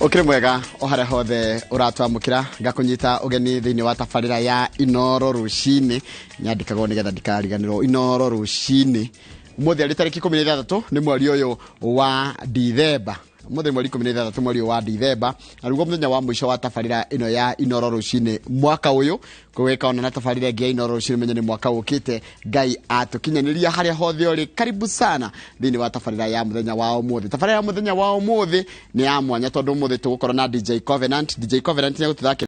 Ũkĩrĩ mwega o harĩa hothe ũratwamũkĩra, ngakũnyita ũgeni thĩinĩ wa tabarĩra ya Inoro Rũcinĩ. Nyandĩkagwo nĩgetha ndikariganĩrwo. Inoro Rũcinĩ ũmũthĩ arĩ tarĩki 16 nĩ mweri ũyũ wa Dithemba. Ũmũthĩ mweri 16 mweri ũyũ wa Dithemba, na nĩguo mũthenya wa mũico wa tabarĩra ĩno ya Inoro Rũcinĩ mwaka ũyũ. Kũgĩka ona na tabarĩra ĩngĩ ya Inoro Rũcinĩ, menye nĩ mwaka ũkĩte. Ngai atũkinyanĩria harĩa hothe ũrĩ, karibu sana thĩinĩ wa tabarĩra ya mũthenya wa ũmũthĩ. Tabarĩra ya mũthenya wa ũmũthĩ nĩ ya mwanya tondũ ũmũthĩ tũgũkorwo na DJ Covenant. DJ Covenant nĩ egũtũthakĩra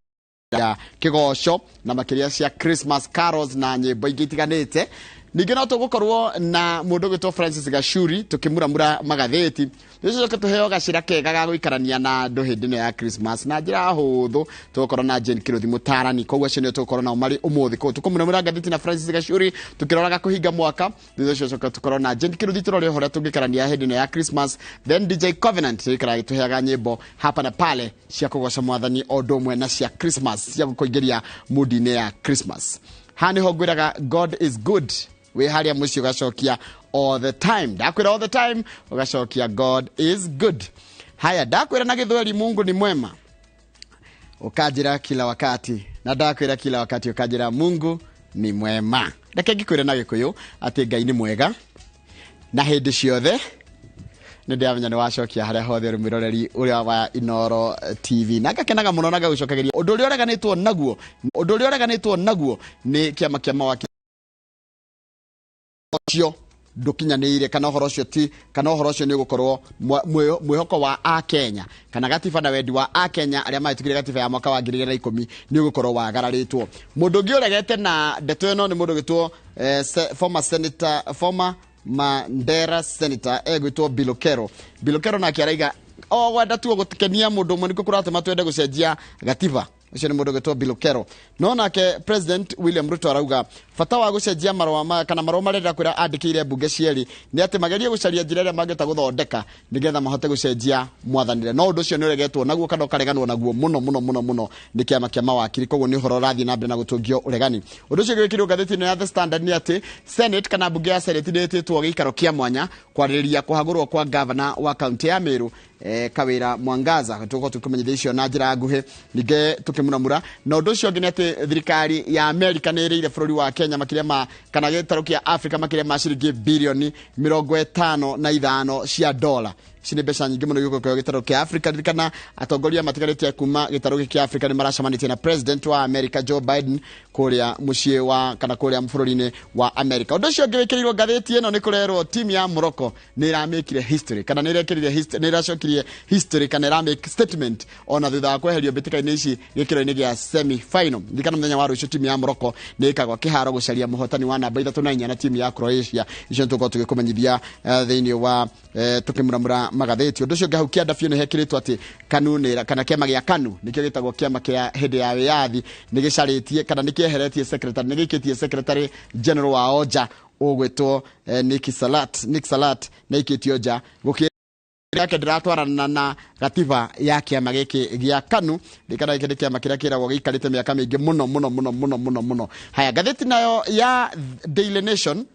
ya kĩgoco na makĩria cia Christmas carols na nyĩmbo ingĩ itiganĩte. Ningĩ no tũgũkorwo na mũndũ ũgwĩtwo Francis Gachuri tũkĩmuramura magathĩti. Tũcoke tũheo gacĩra kega ga gũikarania na andũ hĩndĩ ĩno ya Christmas na njĩra hũthũ. Tũgũkorwo na Jane Kĩrũthi mũtarani. Koguo acio nĩo tũgũkorwo nao marĩ ũmũthĩ. Koguo tũkũmuramura ngathĩti na Francis Gachuri tũkĩroraga kũhinga mwaka. Thutha ũcio coka tũkorwo na Jane Kĩrũthi tũrore ũrĩa tũngĩikarania hĩndĩ ĩno ya Christmas. Then DJ Covenant ĩikaraga ĩgĩtũheaga nyĩmbo hapa na pale cia kũgoca mwathani o ũndũ ũmwe na cia Christmas cia gũkũingĩria mood-inĩ ya Christmas. Haha nĩho ngwĩraga God is good. Wĩ harĩa mũciĩ ũgacokia all the time, ndakwĩra all the time ũgacokia God is good. Haya, ndakwĩra na Gĩthweri Mungu ni mwema, ũkanjĩra kila wakati, na ndakwĩra kila wakati ũkanjĩra Mungu ni mwema. Reke ngĩkwĩre na Gĩkũyũ atĩ Ngai nĩ mwega na hĩndĩ ciothe. Nĩ ndĩramenya nĩ wacokia harĩa hothe ũrĩ mwĩroreri ũrĩa wa Inoro TV, na ngakenaga mũno na ngagũcokagĩria ũndũ ũrĩa ũreganĩtwo naguo. Ũndũ ũrĩa ũreganĩtwo naguo nĩ kĩama kĩa mawakili ũcio ndũkinyanĩire, kana ũhoro ũcio ti, kana ũhoro ũcio nĩ ũgũkorwo mwĩhoko wa Akenya kana gatiba na wendi wa Akenya arĩa mahĩtũkire gatiba ya mwaka wa 2010 nĩ ũgũkorwo wagararĩtwo. Mũndũ ũngĩ ũregete na ndeto ĩno nĩ mũndũ ũgĩtwo former senator, former Mandera senator egwĩtwo Bilokero. Bilokero nake araiga o gwenda tu gũkenia mũndũ ũmwe nĩkuo kũratũma twende gũcenjia gatiba. Ũcio nĩ mũndũ ũgwĩtwo Bilokero. No nake President William Ruto arauga bata wa gũcenjia marũa ma, kana marũa marĩa kwĩra andĩkĩire mbunge cierĩ nĩ atĩ magerie gũcaria njĩra ĩrĩa mangĩhota gũthondeka nĩgetha mahote gũcenjia mwathanĩre, no ũndũ ũcio nĩ ũregetwo naguo kana ũkareganwo naguo mũno mũno mũno mũno nĩ kĩama kĩa mawakiri. Koguo nĩ ũhoro ũrathiĩ na mbere na gũtũngio ũregani. Ũndũ ũcio ũgĩkĩrwo ngathĩti-inĩ ya The Standard nĩ atĩ Senate kana mbunge ya Senate nĩ ĩtĩtwo gĩikaro kĩa mwanya kwarĩrĩria kũhagũrwo kwa gavana wa kaunti ya Meru, Kawira Mwangaza. Tũgũkorwo tũkĩmenyithia icio na njĩra nguhĩ, ningĩ tũkĩmuramura. Na ũndũ ũcio ũngĩ nĩ atĩ thirikari ya Amerika nĩ ĩrĩire bũrũri wa Kenya makĩria ma kana gĩtarũ kĩa Afrika makĩria ma ciringi birioni 55 cia dola. Ici nĩ mbeca nyingĩ mũno igũkorwo gĩtarũ kĩa Afrika. Ririkana atongoria matigarĩte kuma gĩtarũ gĩkĩ kĩa Afrika nĩ maracemanĩtie na President wa America Joe Biden kũrĩa mũciĩ wa kana kũrĩa bũrũri-inĩ wa Amerika. Ũndũ ũcio ũngĩ wĩkĩrĩirwo ngathĩti ĩno nĩ kũrerwo timu ya Morocco nĩ ĩramĩkire history kana nĩ ĩrekĩrire history, nĩ ĩracokirie history kana ĩramake statement ona thutha wa kweherio mbĩtĩka-inĩ ici gĩkĩro-inĩ gĩa semi final. Ririkana mũthenya wa rũciũ timu ya Morocco nĩ ĩkagwa kĩharo gũcaria mũhotani wa namba 3 na 4 na timu ya Croatia. Icio nĩ tũgũkorwo tũgĩkũmenyithia thĩinĩ wa tũkĩmuramura magathĩti. Ũndũ ũcio ũngĩ hau kĩanda biũ nĩ hekĩrĩtwo atĩ KANU nĩ kana kĩama gĩa KANU nĩkĩo gĩtagwo kĩama kĩa hĩndĩ ya wĩyathi nĩ gĩcarĩtie kana nĩ kĩeheretie secretary, nĩ gĩikĩtie secretary general wao nja ũgwĩtwo Nick Salat. Nick Salat nĩ aikĩtio nja gũkĩ yake ndĩratwarana na gatiba ya kĩama gĩkĩ gĩa KANU. Rĩkana gĩkĩ nĩ kĩama kĩrĩa kĩragwo gĩikarĩte mĩaka mĩingĩ mũno mũno mũno mũno mũno mũno. Haya, ngathĩti nayo ya Daily Nation,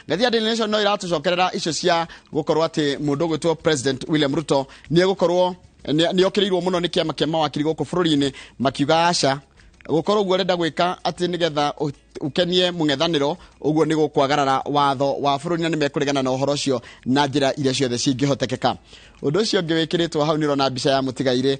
ngathĩti ya Daily Nation no ĩratũcokerera icio cia gũkorwo atĩ mũndũ ũgwĩtwo President William Ruto nĩ egũkorwo nĩ okĩrĩirwo mũno nĩ kĩama kĩa mawakiri gũkũ bũrũri-inĩ, makiuga aca gũkorwo ũguo ũrenda gwĩka atĩ nĩgetha ũkenie mũng'ethanĩro ũguo nĩ gũkwagarara watho wa bũrũri na nĩ mekũregana na ũhoro ũcio na njĩra iria ciothe cingĩhotekeka. Ũndũ ũcio ũngĩ wĩkĩrĩtwo hau nĩ ũrona mbica ya mũtigairĩ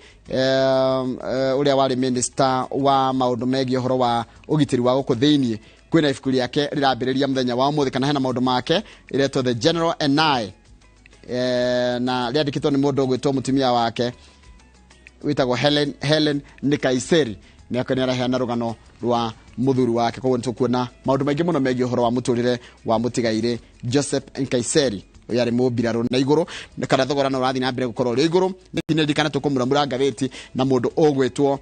ũrĩa warĩ minister wa maũndũ megiĩ ũhoro wa ũgitĩri wa gũkũ thĩinĩ. Kwĩna ibuku rĩake rĩrambĩrĩria mũthenya wa ũmũthĩ kana hena maũndũ make ĩretwo The General and I, na rĩandĩkĩtwo nĩ mũndũ ũgwĩtwo mũtumia wake wĩtagwo Helen Nkaiseri. Nĩ nĩ araheana rũgano rwa mũthuri wake. Koguo nĩ tũkuona maũndũ maingĩ mũno megiĩ ũhoro wa mũtũrĩre wa mũtigairĩ Joseph Nkaiseri ũrĩa arĩ mũmbirarũ. Na igũrũ kana thogora no ũrathiĩ na mbere gũkorwo ũrĩ igũrũ. Nĩ ririkana tũkũmuramura ngathĩti na mũndũ ũgwĩtwo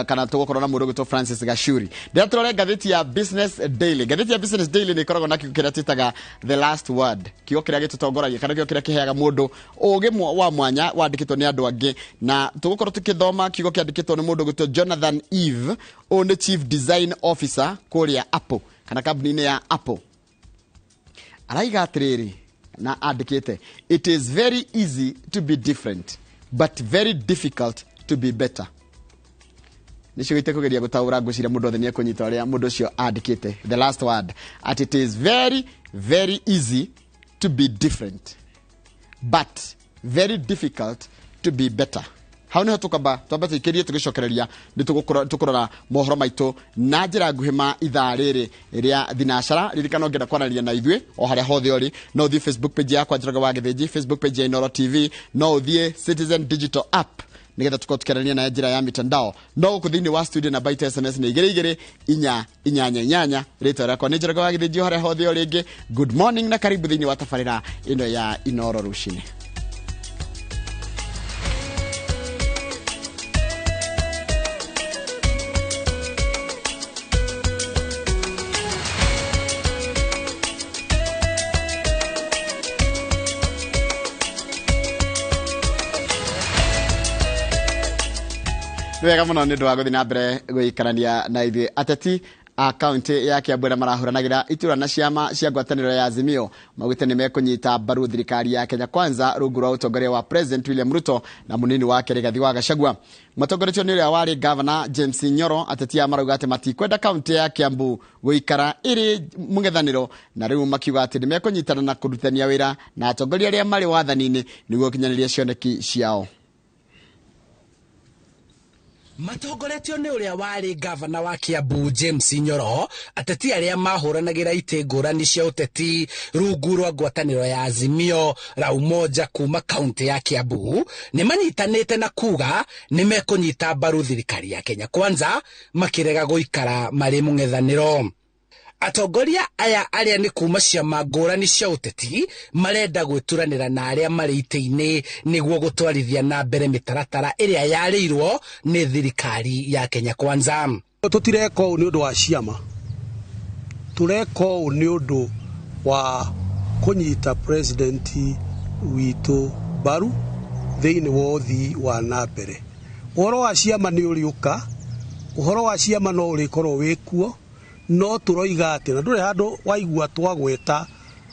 kana tũgũkorwo na mũndũ ũgwĩtwo Francis Gachuri. Ndĩra tũrore ngathĩti ya Business Daily. Ngathĩti ya Business Daily nĩ ĩkoragwo na kiugo kĩrĩa twĩtaga the last word, kiugo kĩrĩa gĩtũtongoragia kana kiugo kĩrĩa kĩheaga mũndũ ũgĩ wa mwanya wandĩkĩtwo nĩ andũ angĩ. Na tũgũkorwo tũkĩthoma kiugo kĩandĩkĩtwo nĩ mũndũ ũgwĩtwo Jonathan Eve. Ũyũ nĩ chief design officer kũrĩa Apple kana kambuni-inĩ ya Apple. Araiga atĩrĩrĩ na andĩkĩte, "It is very easy to be different." but very difficult to be better. Nĩcio gĩte kũgeria gũtaũra, ngwĩciria mũndũ othe nĩ ekũnyita ũrĩa mũndũ ũcio andĩkĩte. The last word, at it is very very easy to be different but very difficult to be better. Hau niho tukamba twamba tuikĩrie, tũgĩcokereria nĩ tũkũrora mohoro maitũ na njĩra nguhĩ ma ithaa rĩrĩ rĩa thinacara. Ririkana, ũngĩenda kwaranĩria na ithuĩ o harĩa hothe ũrĩ, no ũthiĩ Facebook page yakwa Njoroge wa Gĩthĩnji, Facebook page ya Inoro TV, no ũthiĩ Citizen Digital App nigetha tukorwo tukĩaranĩria na njĩra ya mitandao. No gũkũ thĩinĩ wa studio namba itũ SMS nĩ 22488. Rĩtwa rĩakwa nĩ Njoroge wa Gĩthĩnji. O harĩa hothe o rĩngĩ, good morning na karibu thĩinĩ wa tabarĩra ĩno ya Inoro Rũcinĩ. Nĩ wega mũno nĩ ũndũ wa gũthiĩ na mbere gũikarania na ithuĩ. Ateti a kaunti ya Kiambu arĩa marahũranagĩra itura na ciama cia ngwatanĩro ya Azimio maugĩte nĩ mekũnyita mbaru thirikari ya Kenya Kwanza rungu rwa ũtongoria wa President William Ruto na mũnini wake Rigathi wa Gachagua, matongoretio nĩ ũrĩa warĩ Governor James Nyoro. Ateti aya marauga atĩ matikwenda kaunti ya Kiambu gũikara ĩrĩ mũng'ethanĩro, na rĩu makiuga atĩ nĩ mekũnyitana na kũrutithania wĩra na atongoria arĩa marĩ wathani-inĩ nĩguo gũkinyanĩria cioneki ciao. Matongoretio nĩ ũrĩa warĩ gavana wa Kiambu James Nyoro, ateti arĩa mahũranagĩra itĩ ngũrani cia ũteti rungu rwa ngwatanĩro ya Azimio la Umoja kuma kaunti ya Kiambu nĩ manyitanĩte na kuga nĩ mekũnyita mbaru thirikari ya Kenya Kwanza, makĩrega gũikara marĩ mũng'ethanĩro. Atongoria aya arĩa nĩ kuma ciama ngũrani cia ũteti marenda gwĩturanĩra na arĩa marĩ itĩ-inĩ nĩguo gũtwarithia na mbere mĩtaratara ĩrĩa yarĩirwo nĩ thirikari ya Kenya Kwanza. Tũtireka ũũ nĩ ũndũ wa ciama, tũreka ũũ nĩ ũndũ wa kũnyita president witũ mbaru thĩinĩ wa ũthii wa na mbere. Ũhoro wa ciama nĩ ũrĩũka, ũhoro wa ciama no ũrĩkorwo wĩkuo, no tũroiga atĩ na ndũrĩ handũ waigua twagweta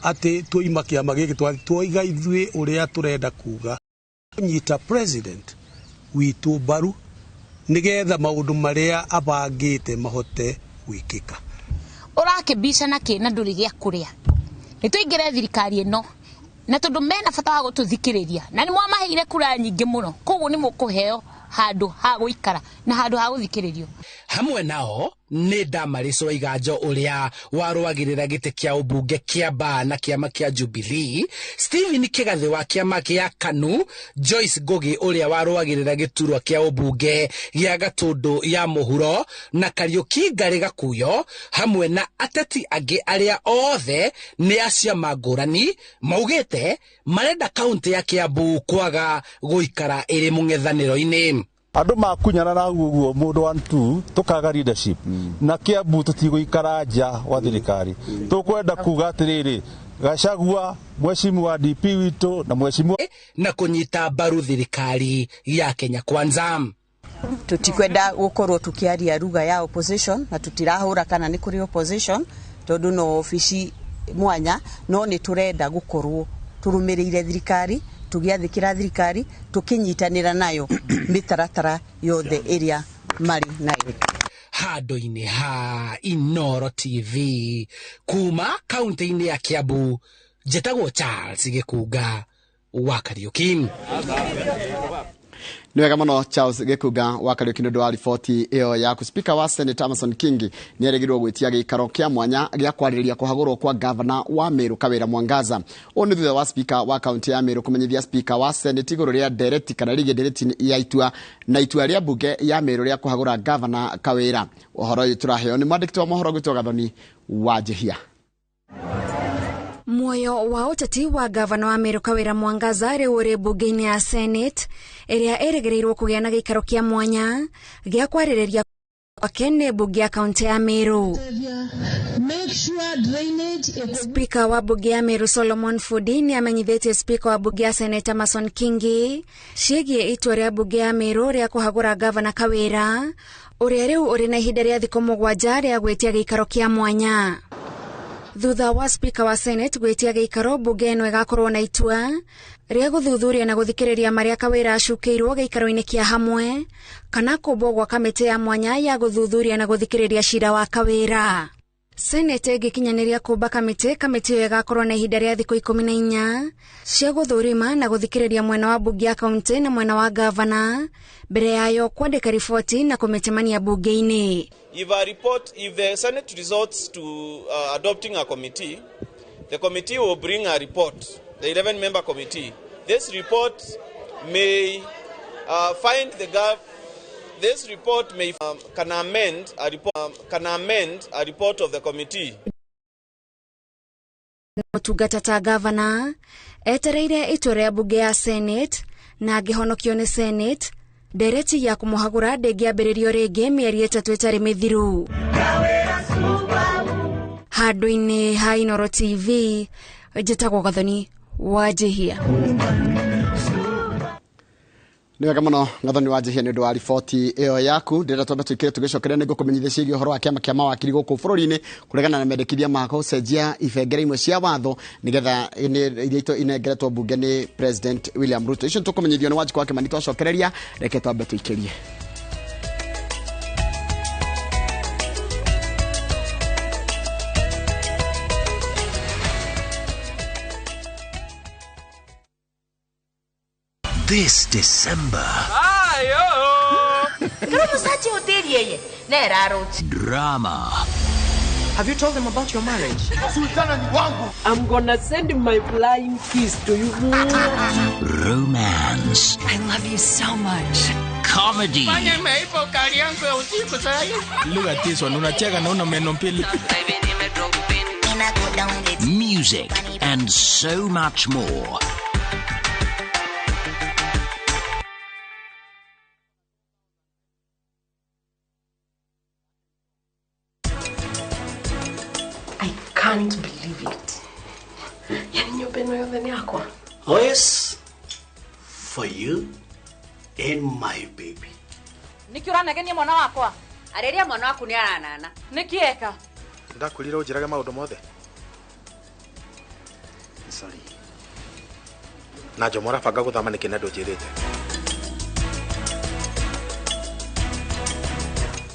atĩ tuoima kĩama gĩkĩ, twoiga ithuĩ ũrĩa tũrenda kuga, kũnyita president witũ mbaru nĩgetha maũndũ marĩa abangĩte mahote gwĩkĩka. Ũrakĩmbicana kĩ na ndũrĩ gĩa kũrĩa? Nĩ tũingĩre thirikari ĩno na tondũ mena bata wa gũtũthikĩrĩria na nĩ mwamaheire kura nyingĩ mũno, koguo nĩ mũkũheo handũ ha gũikara na handũ ha gũthikĩrĩrio. Hamwe nao nĩ Damaris Waiganjo ũrĩa warũagĩrĩra gĩtĩ kĩa ũmbunge kĩa Ba na kĩama kĩa Jubilee, Stephen Kĩgathĩ wa kĩama kĩa KANU, Joyce Ngugi ũrĩa warũagĩrĩra gĩturwa kĩa ũmbunge gĩa Gatũndũ ya Mũhuro, na Kariũki Ngarĩ Gakuyo, hamwe na ateti angĩ arĩa othe nĩ a ciama ngũrani, maugĩte marenda kaunti ya Kiambu kwaga gũikara ĩrĩ mũng'ethanĩro-inĩ. Andũ makunyana na ũguo mũndũ 1 2 tukaga leadership na Kiambu tũtigũikara nja wa thirikari. Tũkwenda kuga atĩrĩrĩ, Gachagua mheshimiwa DP witũ na mheshimiwa na kũnyita mbaru thirikari ya Kenya Kwanza. Tutikwenda gukorwo tukiaria ruga ya opposition na tutirahura kana ni kuri opposition tondu no ofici mwanya, no ni turenda gukorwo turumirire thirikari, tugiathikira thirikari, tukinyitanira nayo mitaratara yothe iria mari nayo. Handũ-inĩ ha Inoro TV kuma kaunti-inĩ ya Kiambu, njĩtagwo Charles Gĩkunga wa Kariuki. Nĩ wega mũno Charles Gĩkunga wa Kariuki nĩ ũndũ wa riboti ĩyo yaku. Speaker wa Senate Amason Kingi nĩ erĩgĩrĩirwo gwĩtia gĩikaro kĩa mwanya gĩa kwarĩrĩria kũhagũrwo kwa gavana wa Meru Kawĩra Mwangaza. Ũũ nĩ thutha wa speaker wa kaunti ya Meru kũmenyithia speaker wa Senate igũrũ rĩa ndereti kana rĩgiĩ ndereti ya itua na itua rĩa mbunge ya Meru rĩa kũhagũra gavana Kawĩra. Ũhoro ũyũ tũraheo nĩ mwandĩki wa mohoro gwĩtwo Gathoni wa Njihia. Muoyo wa ũteti wa gavana wa Meru Kawĩra Mwangaza rĩu ũrĩ mbunge-inĩ ya Senate ĩrĩa ĩrĩgĩrĩirwo kũgĩa na gĩikaro kĩa mwanya gĩa kwarĩrĩria kwake nĩ mbunge ya kaunti ya Meru. Speaker wa mbunge ya Meru Solomon Fudi nĩ amenyithĩtie speaker wa mbunge ya Senate Amason Kingi ciĩgiĩ itua rĩa mbunge ya Meru rĩa kũhagũra gavana Kawĩra ũrĩa rĩu ũrĩ na ihinda rĩa thikũ 7 rĩa gwĩtia gĩikaro kĩa mwanya. Thutha wa Speaker wa Senate gwĩtia gĩikaro, mbunge ĩno ĩgakorwo na itua rĩa gũthuthuria na gũthikĩrĩria marĩa Kawĩra acukĩirwo gĩikaro-inĩ kĩa hamwe kana kũmbwo gwa kamĩtĩ ya mwanya ya gũthuthuria na gũthikĩrĩria cira wa Kawĩra. Senate ĩngĩkinyanĩria kũmba kamĩtĩ, kamĩtĩ ĩyo ĩgakorwo na ihinda rĩa thikũ 14 cia gũthũrima na gũthikĩrĩria mwena wa mbunge ya kaunti na mwena wa gavana mbere yayo kwandĩka riboti na kũmĩtemania bunge-inĩ. If a report, if the Senate resorts to adopting a committee, the committee will bring a report, the 11-member committee. This report may find the gov. This report may can amend a report, can amend a report of the committee. Mutungata ta gavana etereire itua rĩa mbunge ya Senate na angĩhonokio nĩ Senate, ndereti ya kũmũhagũra ndĩngĩambĩrĩrio rĩngĩ mĩeri 3 ĩtarĩ mĩthiru. Handũ-inĩ ha Inooro TV, njĩtagwo Gathoni wa Njihia. Nĩ wega mũno Gathoni wa Njihia nĩ ũndũ wa riboti ĩyo yaku. Ndĩrenda twambe tũikire tũgĩcokeria nĩ ngũkũmenyithia ciĩgiĩ ũhoro wa kĩama kĩa mawakiri gũkũ bũrũri-inĩ kũregana na mendekithia ma gũcenjia ibengere imwe cia watho nĩgetha iria inengeretwo mbunge nĩ President William Ruto. Icio tũkũmenyithio nĩ Wanjikũ wa Kĩmani twacokereria, reke twambe tũikĩrie. This December. Drama. Have you told them about your marriage? I'm gonna send my flying kiss to you. Romance. I love you so much. Comedy. Look at this one. Unacheka na una meno mbili. Music and so much more. Can't believe it. Yani nyumba ĩno yothe nĩ yakwa. Oh yes, for you and my baby. Nĩkĩ ũranegenia mwana wakwa? Arĩria mwana waku nĩ aranana. Nĩkĩ eka? Ndakwĩrire ũnjĩrage maũndũ mothe. Sorry. Na Jomo ũrabanga gũthama nĩkĩ na ndũnjĩrĩte?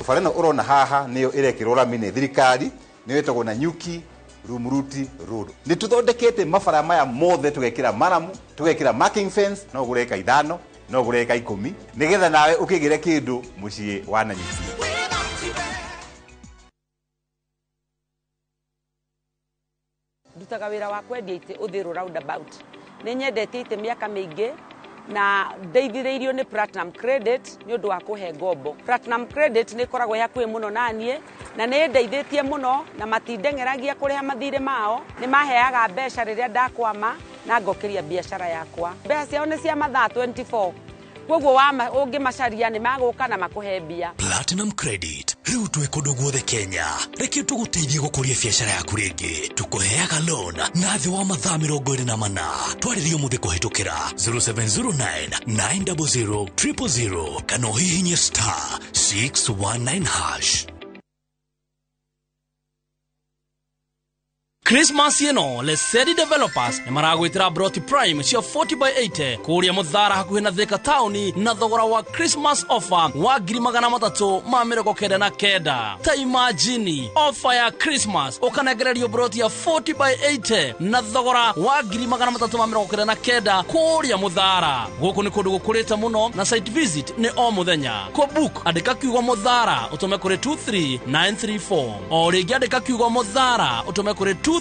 Bara ĩno ũrona haha nĩyo ĩrekĩrwo rami nĩ thirikari, nĩyo ĩtagwo Nanyuki Rumuruti Road. Nĩ tũthondekete mabara maya mothe, tũgekĩra maramu, tũgekĩra marking fence, no ũgũre eka 5, no ũgũre eka 10, nĩgetha nawe ũkĩgĩre kĩndũ mũciĩ wa Nanyuki. Ndutaga wĩra wa kwendia itĩ Uthiru roundabout. Nĩ nyendete itĩ mĩaka mĩingĩ na ndeithĩrĩirio nĩ Platinum Credit nĩ ũndũ wa kũhe ngombo. Platinum Credit nĩ ĩkoragwo ĩ hakuhĩ mũno na niĩ na nĩ ĩndeithĩtie mũno na matindeng'eragia kũrĩha mathirĩ mao. Nĩ maheaga mbeca rĩrĩa ndakwama na ngokĩria biacara yakwa. Mbeca ciao nĩ cia mathaa 24. Koguo ũngĩmacaria nĩ magũka na makũhe mbia. Platinum Credit rĩu twĩ kũndũ guothe Kenya. Reke tũgũteithie gũkũria biacara yaku rĩngĩ. Tũkũheaga loan na thĩ wa mathaa 24. Twarĩrie ũmũthĩ kũhĩtũkĩra 0709 900 000 kana ũhihinye star 619 hash. Christmas ĩno Lesedi Developers nĩ maragwĩtĩra Broti Prime cia 40x80 kũrĩa Mũthara hakuhĩ na Thika taũni na thogora wa Christmas offer wa 399,000. Ta imagine offer ya Christmas ũkanengererio broti ya 40x80 na thogora wa 399,000 kũrĩa Mũthara. Gũkũ nĩ kũndũ gũkũrĩte mũno na site visit nĩ o mũthenya. Kũ book andĩka kiugo Mũthara ũtũme kũrĩ 23934. O rĩngĩ andĩka kiugo Mũthara ũtũme kũrĩ 23934.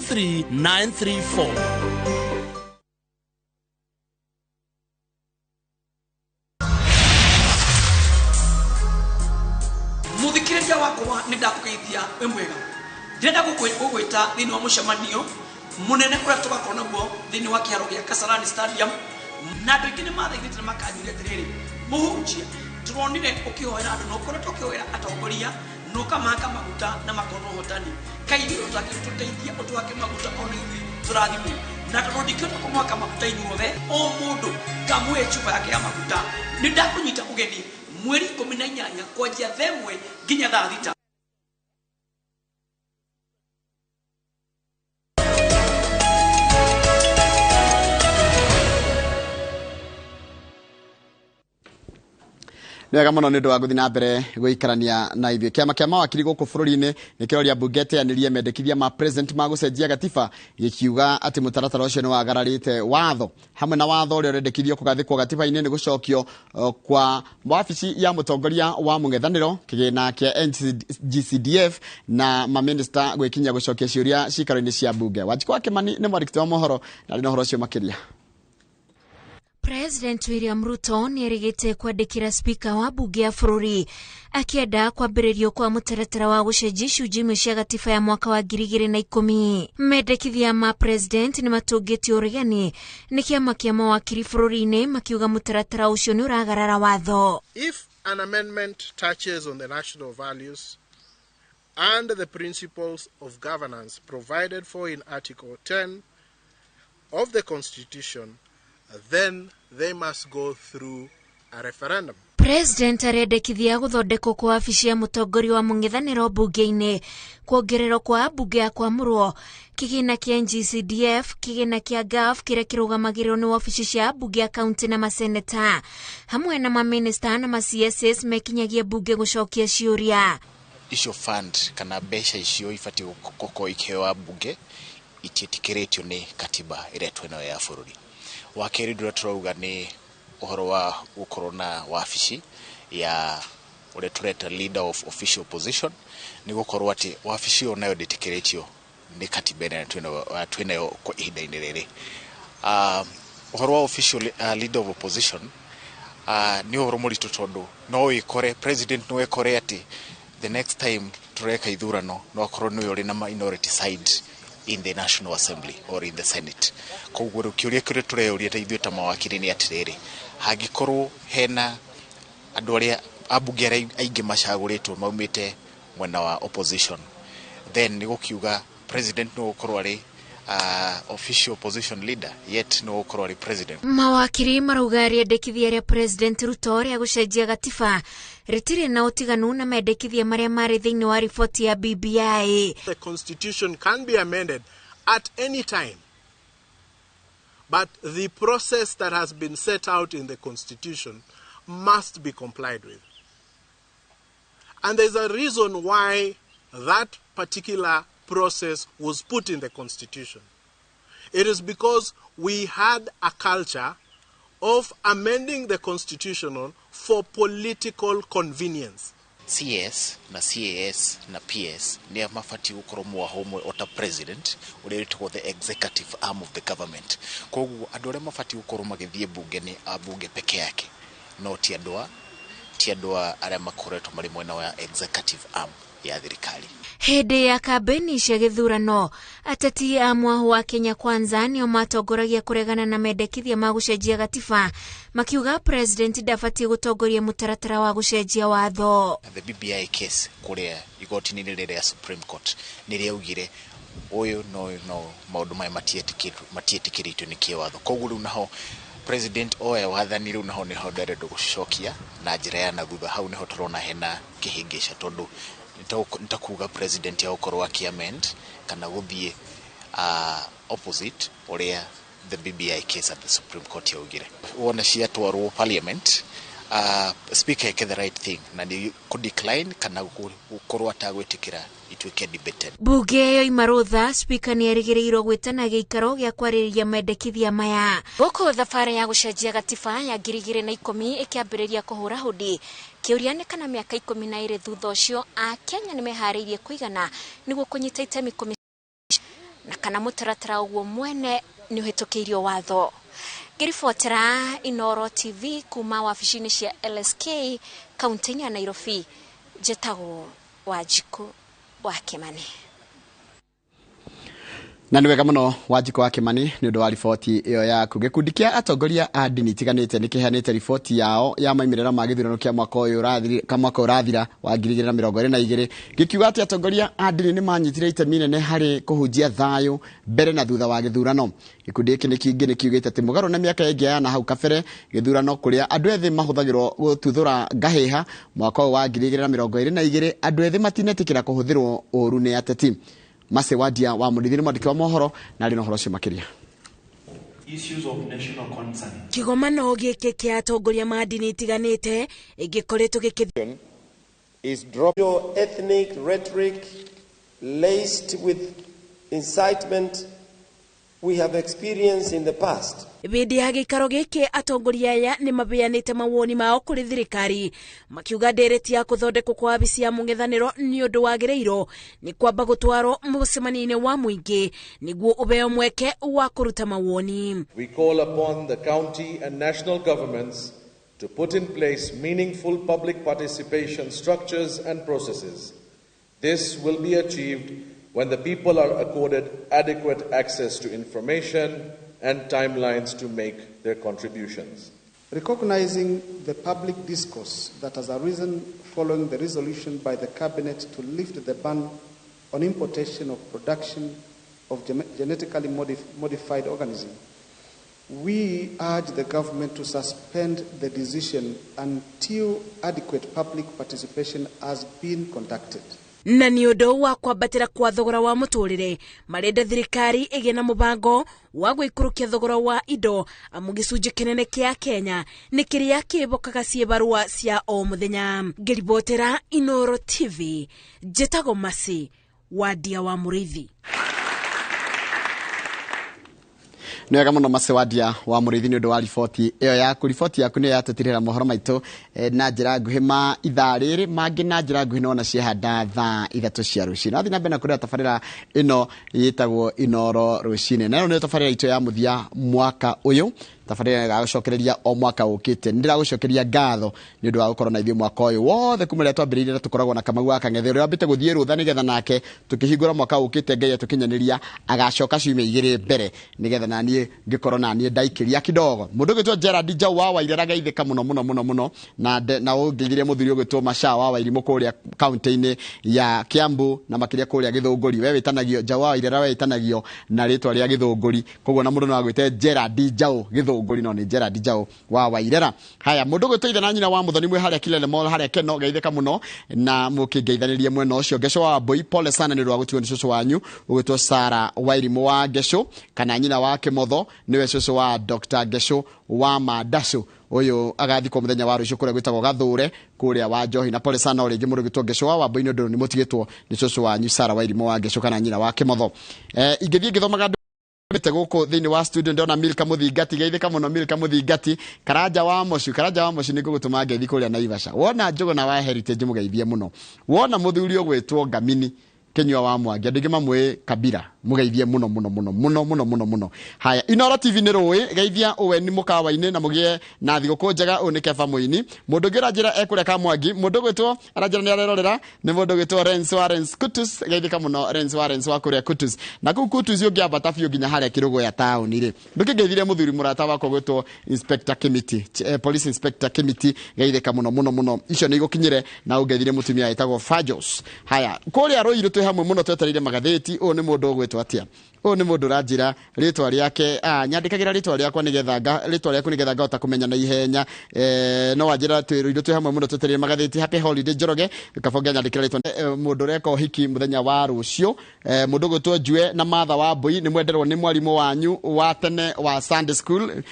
Muthikĩrĩria wakwa nĩ ndakũgeithia wĩ mwega. Ndĩrenda gũgwĩta thĩinĩ wa mũcemanio mũnene ũrĩa tũgakorwo naguo thĩinĩ wa kĩharo gĩa Kasarani Stadium, na andũ aingĩ nĩ mathaithĩte na makanjũria atĩrĩrĩ, mũhunjia, tũronire ũkĩhoera andũ na ũkoretwo ũkĩhoera atongoria na ũkamahaka maguta na makona ũhotani. Kaĩ ithuĩ ũtangĩtũteithia ũtũhake maguta ona ithuĩ tũrathimwo? Na tondũ ndingĩhota kũmũhaka maguta inyuothe, o mũndũ ngamũhe cuba yake ya maguta. Nĩ ndakũnyita ũgeni mweri 18 kwanjia thaa 1 nginya thaa 6. Nĩ wega mũno nĩ ũndũ wa gũthiĩ na mbere gũikarania na ithuĩ. Kĩama kĩa mawakiri gũkũ bũrũri-inĩ nĩ kĩroria mbunge ĩteanĩrie mendekithia ma president ma gũcenjia gatiba, gĩkiuga atĩ mũtaratara ũcio nĩ wagararĩte watho. Hamwe na watho ũrĩa ũrendekithio kũgathĩkwo gatiba-inĩ nĩ gũcokio kwa wabici ya mũtongoria wa mũng'ethanĩro, kĩgĩna kĩa NGCDF na mamĩnĩsta gwĩkinyia gũcokia ciũria ciikaro-inĩ cia mbunge. Wanjikũ wa Kĩmani nĩ mwandĩki wa mohoro na arĩ na ũhoro ũcio makĩria. President William Ruto nĩerĩgĩte kwandĩkĩra spika wa mbunge ya bũrũri akĩenda kwambĩrĩrio kwa mũtaratara wa gũcenjia icunjĩ imwe cia gatiba ya mwaka wa 2010. Mendekithia ma president nĩmatũngĩtio ũregani nĩ kĩama kĩa mawakiri bũrũri-inĩ, makiuga mũtaratara ũcio nĩ ũragarara watho. If an amendment touches on the national values and the principles of governance provided for in Article 10 of the Constitution, then they must go through a referendum. President arendekithia gũthondekwo kwa wabici ya mũtongoria wa mũng'ethanĩro mbunge-inĩ, kuongererwo kwa ambunge ya kwamũrwo, kĩgĩna kĩa NGCDF, kĩgĩna kĩa GAF kĩrĩa kĩrũgamagĩrĩrwo nĩ wabici cia ambunge ya kaunti na maseneta, hamwe na mamĩnĩsta na ma CSs mekinyagia mbunge gũcokia ciũria. Icio fund kana mbeca icio ibatiĩ gũkorwo ikĩheo ambunge itiĩtĩkĩrĩtio nĩ katiba ĩrĩa twĩnayo ya bũrũri. Wa kerĩ ũrĩa tũrauga nĩ ũhoro wa gũkorwo na wabici ya ũrĩa tũreta leader of official opposition, nĩ gũkorwo atĩ wabici ĩyo nayo ndĩtĩkĩrĩtio nĩ katiba ĩrĩa twĩnayo kwa ihinda-inĩ rĩrĩ. Ũhoro wa official leader of opposition nĩ ũhoro mũritũ tondũ no wĩkore president, no wĩkore atĩ the next time tũreka ithurano no akorwo nĩwe ũrĩ na minority side in the National Assembly or in the Senate. Koguo rĩu kĩũria kĩrĩa tũreyũria ta ithuĩ ta mawakiri nĩ atĩrĩrĩ, hangĩkorwo hena andũ arĩa ambunge arĩa aingĩ macagũrĩtwo maumĩte mwena wa opposition, then nĩ gũkiuga president no gũkorwo arĩ official opposition leader, yet no gũkorwo arĩ president. Mawakiri marauga rĩendekithia rĩa President Ruto rĩa gũcenjia gatiba rĩtirĩ na ũtiganu na mendekithia marĩa marĩ thĩinĩ wa riboti ya BBI. The Constitution can be amended at any time, but the process that has been set out in the Constitution must be complied with. And there's a reason why that particular process was put in the Constitution. It is because we had a culture of amending the Constitution for political convenience. CS na CAS na PS nĩ mabatiĩ gũkorwo mwaho ũmwe ota president ũrĩa wĩtagwo the executive arm of the government. Koguo andũ arĩa mabatiĩ gũkorwo magĩthiĩ mbunge nĩ ambunge peke yake, no ti andũ arĩa makoretwo marĩ mwena wa executive arm ya thirikari. Hĩndĩ ya kambeni cia gĩthurano, ateti a mwahu wa Kenya Kwanza nĩo matongoragia kũregana na mendekithia ma gũcenjia gatiba, makiuga president ndabatiĩ gũtongoria mũtaratara wa gũcenjia watho. The BBI case kũrĩa igoti-inĩ rĩrĩa rĩa Supreme Court nĩ rĩaugire ũyũ no maũndũ maya matiĩtĩkĩrĩtio nĩ kĩwatho. Koguo rĩu naho president oya wathani rĩu naho nĩho ndarenda gũcokia na njĩra ya na thutha, hau nĩho tũrona hena kĩhĩngĩca tondũ nitakuga president ya gũkorwo akĩamend kana gũthiĩ opposite ũrĩa the BBI case at the Supreme Court yaugire. Wona ciatwarwo parliament, speaker eke the right thing na nĩ kũ decline kana gũkorwo atagwĩtĩkĩra ituĩke debated. Bunge yoima rũtha, speaker nĩ erĩgĩrĩirwo gwĩtana gĩikaro gĩa kwarĩrĩria mendekithia maya. Gũkũ thabarĩ ya gũcenjia gatiba ya 2010 ĩkĩambĩrĩria kũhũra hũndi, kĩũria nĩ kana mĩaka 12 thutha ũcio Akenya nĩ meharĩirie kũigana nĩguo kũnyita itemi na kana mũtaratara ũguo mwene nĩ ũhĩtũkĩirio watho. Ngĩribotera Inooro TV kuma wabici-inĩ cia LSK kaunti-inĩ ya Nairobi, njĩtagwo Wanjikũ wa Kĩmani. Na nĩ wega mũno Wanjikũ wa Kĩmani nĩ ũndũ wa riboti ĩyo yaku. Gĩkundi kĩa atongoria a ndini itiganĩte nĩ kĩheanĩte riboti yao ya maumĩrĩra ma gĩthurano kĩa mwaka ũyũ ũrathira wa 2022, gĩkiuga atĩ atongoria a ndini nĩ manyitire itemi inene harĩ kũhunjia thayũ mbere na thutha wa gĩthurano. Gĩkundi gĩkĩ nĩ kĩngĩ nĩ kiugĩte atĩ mũgarũ na mĩaka ĩngĩ ya na hau kabere gĩthurano kũrĩa andũ ethĩ mahũthagĩrwo gũtuthũra ngahĩha, mwaka ũyũ wa 2022 andũ ethĩ matinetĩkĩra kũhũthĩrwo ũũru nĩ ateti. Mase Wadia wa Mũrĩithi nĩ mwandĩki wa mohoro na arĩ na ũhoro ũcio makĩria. Issues of national concern. Kĩgomano gĩkĩ kĩa atongoria ma ndini itiganĩte gĩkoretwo gĩkĩ is drop your ethnic rhetoric laced with incitement we have experienced in the past. Hĩndĩ ya gĩikaro gĩkĩ atongoria aya nĩ maheanĩte mawoni mao kũrĩ thirikari, makiuga ndereti ya kũthondekwo kwa wabici ya mũng'ethanĩro nĩ ũndũ wagĩrĩirwo nĩ kwamba gũtwarwo mũcemanio-inĩ wa mũingĩ nĩguo ũheo mweke wa kũruta mawoni. We call upon the county and national governments to put in place meaningful public participation structures and processes. This will be achieved when the people are accorded adequate access to information and timelines to make their contributions. Recognizing the public discourse that has arisen following the resolution by the Cabinet to lift the ban on importation of production of genetically modified organisms, we urge the government to suspend the decision until adequate public participation has been conducted. Na nĩ ũndũ wa kwambatĩra kwa thogora wa mũtũrĩre, marenda thirikari ĩgĩe na mũbango wa gũikũrũkia thogora wa indo, amu gĩcunjĩ kĩnene kĩa Kenya nĩ kĩrĩa kĩbokaga ciĩbarũa cia o mũthenya. Ngĩribotera Inoro TV, njĩtagwo Mercy Wandia wa Mũrĩithi. Nĩ wega mũno Mercy Wandia wa Mũrĩithi nĩ ũndũ wa riboti ĩyo yaku. Riboti yaku nĩyo yatũtirĩra mohoro maitũ na njĩra nguhĩ ma ithaa rĩrĩ, mangĩ na njĩra nguhĩ nona ciehanda thaa 3 cia rũcinĩ. Wathiĩ na mbere na kũrĩa tabarĩra ĩno ĩtagwo Inoro rũcinĩ, na ĩno nĩyo tabarĩra itũ ya mũthia mwaka ũyũ, tabarĩra ĩgagũcokereria o mwaka ũkĩte. Nĩ ndĩragũcokeria ngatho nĩ ũndũ wa gũkorwo na ithuĩ mwaka ũyũ wothe kuma rĩrĩa twambĩrĩirie, na tũkoragwo na Kamau wa Kang'ethe ũrĩa wambĩte gũthiĩ rũtha nĩgetha nake tũkĩhingũra mwaka ũkĩte Ngai atũkinyanĩria agacoka ciumia 2 mbere nĩgetha naniĩ ngĩkorwo naniĩ ndaikĩria kidogo. Mũndũ ũgwĩtwo Gerald Njau wa Wairera geithĩka mũno mũno mũno mũno, na ũngeithirie mũthuri ũgwĩtwo Masha wa Wairimũ kũrĩa kaunti-inĩ ya Kiambu na makĩria kũrĩa Gĩthũngũri. We wĩtanagio Njau wa Wairera, we wĩtanagio na rĩtwa rĩa Gĩthũngũri, koguo na mũndũ no agwĩte Gerald Njau Gĩthũngũri, no nĩ Gerald Njau wa Wairera. Haya, mũndũ ũgwĩtwo ithe na nyina wa Mũthoni mwĩ harĩa Kilele Mall harĩa Keno, geithĩka mũno na mũkĩngeithanĩrie mwena ũcio. Ngeco wa Wambui, pole sana nĩ ũndũ wa gũtigwo nĩ cũcũ wanyu ũgwĩtwo Sara Wairimũ wa Ngeco, kana nyina wa Kĩmotho nĩwe cũcũ wa Dr. Ngeco wa Mandacu. Ũyũ agathikwo mũthenya wa rũciũ kũrĩa gwĩtagwo Gathũre kũrĩa wa Njohi. Na pole sana o rĩngĩ mũndũ ũgwĩtwo Ngeco wa Wambui nĩ ũndũ nĩ mũtigĩtwo nĩ cũcũ wanyu Sara Wairimũ wa Ngeco kana nyina wa Kĩmotho. Ingĩthiĩ ngĩthomaga ndũmĩte gũkũ thĩinĩ wa studio ndona Milka Mũthingati, geithĩka mũno Milka Mũthingati. Karanja wa Mocu, Karanja wa Mocu nĩ ngũgũtũma ngeithi kũrĩa Naivasha. Wona Njũgũna wa Heritage mũgeithie mũno. Wona mũthuri ũgwĩtwo Ngamini Kĩnyua wa Mwangi, andũ aingĩ mamwĩ Kabira, mũgeithie mũno mũno mũno mũno mũno mũno mũno. Haya, Inoro TV nĩ rũĩ, geithia ũweni mũkawa-inĩ na mũgĩe na thigũkũ njega. Ũyũ nĩ Keba Mũini. Mũndũ ũngĩ ũranjĩra ekũrĩa Kamwangi, mũndũ ũgwĩtwo aranjĩra nĩ arerorera nĩ mũndũ ũgwĩtwo Renz Warens Kutus, geithĩka mũno Renz Warens wa kũrĩa Kutus. Na kũu Kutus ũngĩambata biũ nginya harĩa Kĩrũgũya taũni rĩ, ndũkĩngeithirie mũthuri mũrata wakwa ũgwĩtwo Inspector Kimiti, Police Inspector Kimiti, geithĩka mũno mũno mũno. Icio nĩ igũkinyĩre na ũngeithirie mũtumia wĩtagwo Fajos. Haya, kũrĩa Rũirũ twĩ hamwe mũno twetereire magathĩti. Ũyũ nĩ mũndũ ũgwĩtwo atĩa? Ũyũ nĩ mũndũ ũranjĩra rĩtwa rĩake, nyandĩkagĩra rĩtwa rĩakwa nĩgetha rĩtwa rĩaku nĩgetha ngahota kũmenya na ihenya. No wanjĩra twĩ Rũirũ twĩ hamwe mũno twetereire magathĩti. Happy holiday Njoroge, kabonge nyandĩkĩra rĩtwa. Mũndũ ũreka ũhiki mũthenya wa rũciũ, mũndũ ũgwĩtwo Njue na Martha wa Mbui, nĩ mwenderwo nĩ mwarimũ wanyu wa tene wa Sunday school,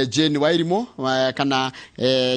Jane Wairimũ, kana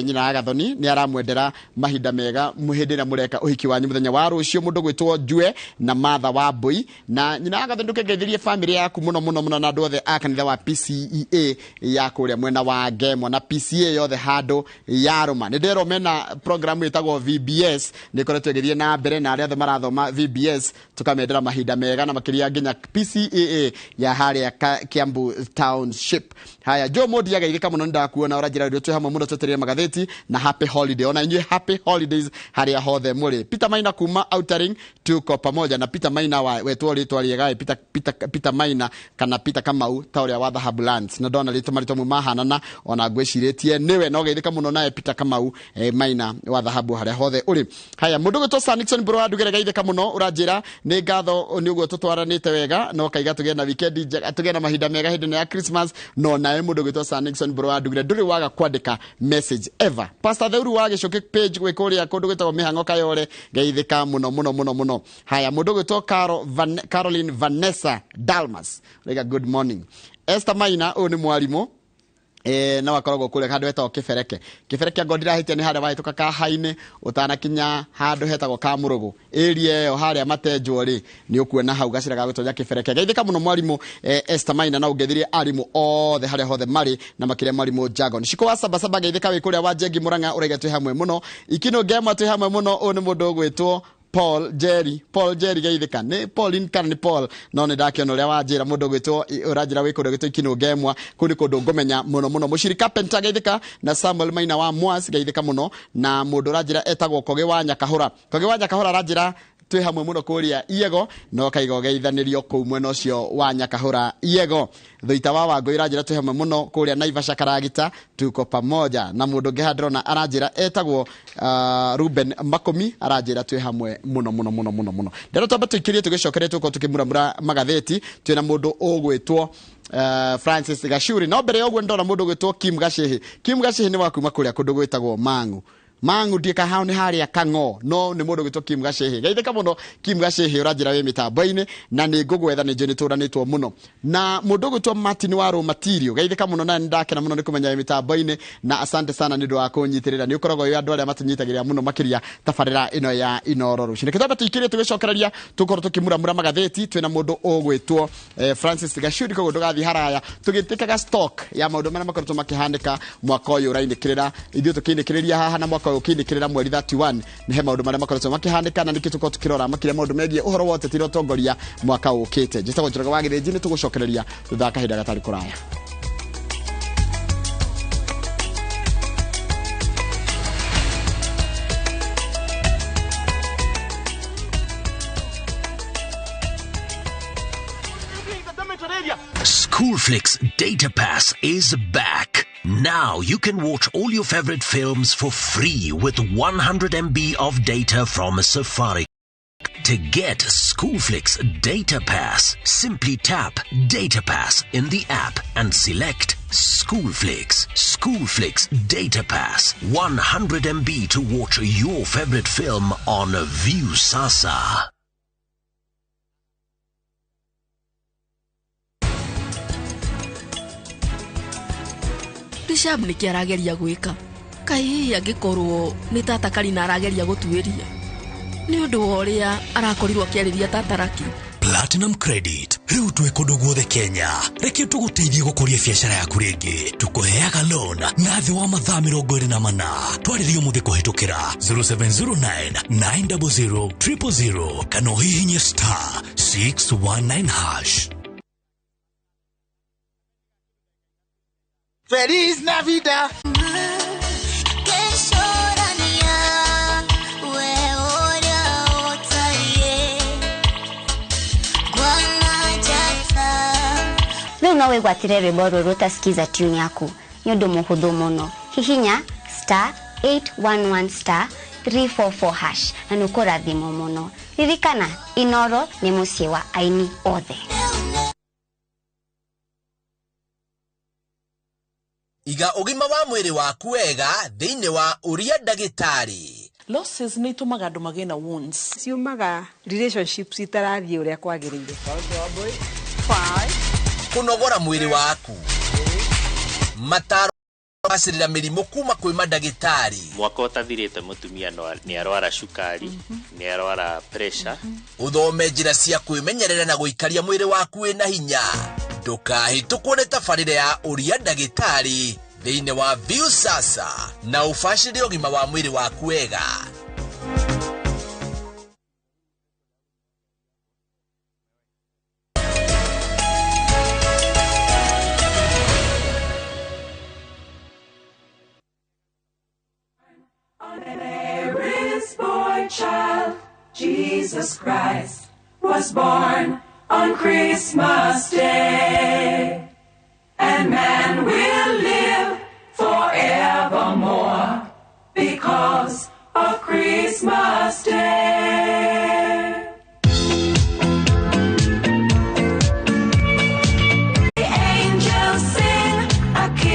nyina wa Gathoni, nĩ aramwendera mahinda mega hĩndĩ ĩrĩa mũreka ũhiki wanyu mũthenya wa rũciũ. Mũndũ ũgwĩtwo Njue na Martha wa Mbui na nyina wa Gathoni, ndũkengeithirie family yaku mũno mũno mũno na andũ othe a kanitha wa PCEA ya kũrĩa mwena wa Ngemwa na PCA yothe handũ ya Rũma. Nĩ ndĩrerwo mena program ĩtagwo VBS, nĩ ĩkoretwo ĩgĩthiĩ na mbere na arĩa othe marathoma VBS tũkamendera mahinda mega na makĩria nginya PCEA ya harĩa Kiambu Township. Haya, Joe Modi ageithĩka mũno, nĩndakuona ũranjĩra rĩu twĩ hamwe mũno twetereire magathĩti na happy holiday. Ona inyuĩ happy holidays harĩa hothe mũrĩ. Peter Maina kuma Outering, tuko pamoja na Peter Maina wa wetwo rĩtwa rĩega Peter, Peter, Peter Maina kana Peter Kamau ta ũrĩa wa Dhahabu Lands, na ndona rĩtwa marĩtwa mamwe mahanana ona ngwĩcirĩtie nĩwe, no geithĩka mũno naye Peter Kamau Maina wa Dhahabu harĩa hothe ũrĩ. Haya, mũndũ ũgwĩtwo Sir Nixon Mbũrũ wa Ndugere, geithĩka mũno, ũranjĩra nĩ ngatho nĩ ũguo tũtwaranĩte wega, no kaiga tũgĩe na weekend njega, tũgĩe na mahinda mega hĩndĩ ĩno ya Christmas. No naye mũndũ ũgwĩtwo Sir Nixon Mbũrũ wa Ndugere ndũrĩ waga kwandĩka message ever. Pastor Theuru wa Gĩcũkĩ page gwĩ kũrĩa kũndũ gwĩtagwo Mĩhang'o Kayore, geithĩka mũno mũno mũno mũno. Haya, mũndũ ũgwĩtwo Caroline Vanessa Dal Dalmas rega good morning. Esther Maina ũyũ nĩ mwarimũ no akoragwo kũrĩa handũ hetagwo Kĩbereke. Kĩbereke ngo ndirahĩtia nĩ harĩa wahĩtũka Kahainĩ ũtanakinya handũ hetagwo Kamũrũgũ area ĩyo harĩa matenjwo rĩ nĩ ũkuona hau gacĩra ga gũtonya Kĩbereke. Geithĩka mũno mwarimũ Esther Maina na ũngeithirie arimũ othe harĩa hothe marĩ na makĩria mwarimũ Jagon. Ciko wa Sabasaba geithĩka wĩ kũrĩa wa Njengi Mũrang'a ũraiga twĩ hamwe mũno. Ikino Ngema twĩ hamwe mũno. Ũyũ nĩ mũndũ ũgwĩtwo Paul Jerry, Paul Jerry geithĩka nĩ Pauline kana nĩ Paul no nĩ ndakiona ũrĩa wanjĩra mũndũ ũgwĩtwo ũranjĩra wĩ kũndũ gwĩtwo Ikino Ngemwa kũu nĩ kũndũ ngũmenya mũno mũno. Mũciri Carpenter geithĩka na Samuel Maina wa Mwas geithĩka mũno na mũndũ ũranjĩra etagwo Kogi wa Nyakahũra. Kogi wa Nyakahũra aranjĩra twĩ hamwe mũno kũrĩa Iego no kaiga ũgeithanĩrio kũu mwena ũcio wa Nyakahũra Iego. Thuita wa Wangũ iranjĩra twĩ hamwe mũno kũrĩa Naivasha Karagita tuko pamoja na mũndũ ũngĩ haha ndĩrona aranjĩra etagwo Ruben Makumi aranjĩra twĩ hamwe mũno mũno mũno mũno mũno. Ndĩrona twambe tũikĩrie tũgĩcokerie tũkorwo tũkĩmuramura magathĩti twĩna mũndũ ũgwĩtwo Francis Gachuri no mbere ya ũguo ndona mũndũ ũgwĩtwo Kim Gacihi. Kim Gacihi nĩ wa kuma kũrĩa kũndũ gwĩtagwo Mang'u. Mang'u ndiĩ hau nĩ harĩa Kang'o no nĩ mũndũ ũgwĩtwo Kim Gacihi. Geithĩka mũno Kim Gacihi ũranjĩra wĩ mĩtambo-inĩ na nĩ ngũgwetha nĩ njũĩ nĩ tũranĩtwo mũno. Na mũndũ ũgwĩtwo Martin wa Rũmatirio geithĩka mũno na nĩ ndakena mũno nĩ kũmenya wĩ mĩtambo-inĩ na asante sana nĩ ũndũ wa kũnyitĩrĩra. Nĩ ũkoragwo wĩ andũ arĩa matũnyitagĩrĩra mũno makĩria tabarĩra ĩno ya Inooro rũcinĩ. Kĩtambe tũikĩrie tũgĩcokereria tũkorwo tũkĩmuramura magathĩti twĩna mũndũ ũgwĩtwo Francis Gachuri koguo ndũgathiĩ haraya tũgĩtĩkaga stock ya maũndũ marĩa makoretwo makĩhanĩka mwaka ũyũ ũrainĩkĩrĩra ithuĩ tũkĩinĩkĩrĩria haha na mwaka ũyũ ũkĩinĩkĩrĩra mweri 31 nĩ he maũndũ marĩa makoretwo makĩhanĩka na nĩkĩo tũkorwo tũkĩrora makĩria maũndũ megiĩ ũhoro wa ũteti na ũtongoria mwaka ũkĩte. Njĩtagwo Njoroge wa Gĩthĩnji nĩ tũgũcokereria thutha wa kahinda gatarĩ kũraya. Schoolflix Data Pass is back. Now you can watch all your favorite films for free with 100 MB of data from Safari. To get Schoolflix Data Pass, simply tap Data Pass in the app and select Schoolflix. Schoolflix Data Pass, 100 MB to watch your favorite film on Viusasa. Rishab nĩkĩ arageria gwĩka kaĩ hihi angĩkorwo nĩ tata Karina arageria gũtuĩria nĩ ũndũ wa ũrĩa arakorirwo akĩarĩria tata Raki. Platinum Credit rĩu twĩ kũndũ guothe Kenya reke tũgũteithie gũkũria biacara yaku rĩngĩ tũkũheaga loan na thĩ wa mathaa 24 twarĩrie ũmũthĩ kũhĩtũkĩra 0709 900 000 kana ũhihinye star 619 hash. Feliz Navidad. Rĩu no wĩgwatĩre rwĩmbo rũrũ ũtasikiza tune yaku nĩ ũndũ mũhũthũ mũno. Hihinya star 811 star 344 hash na nĩ ũkũrathimwo mũno. Ririkana Inooro nĩ mũciĩ wa aini othe. Iga ũgima wa mwĩrĩ waku wega thĩinĩ wa ũria ndagĩtarĩ. Losses nĩ itũmaga andũ magĩe na wounds. Ciumaga relationships itarathiĩ ũrĩa kwagĩrĩire. Kũnogora mwĩrĩ waku. Mataro gũbacĩrĩra mĩrimũ kuma kwĩ mandagĩtarĩ. Mwaka ũtathirĩte mũtumia nĩ arwara cukari, nĩ arwara pressure. Ũthome njĩra cia kwĩmenyerera na gũikaria mwĩrĩ waku wĩna hinya. Ndũkahĩtũkwo nĩ tabarĩra ya ũria ndagĩtarĩ thĩinĩ wa Viusasa na ũbacĩrĩre ũgima wa mwĩrĩ waku wega. Mary's boy child, Jesus Christ, was born on Christmas Day. And man will live forevermore because of Christmas Day.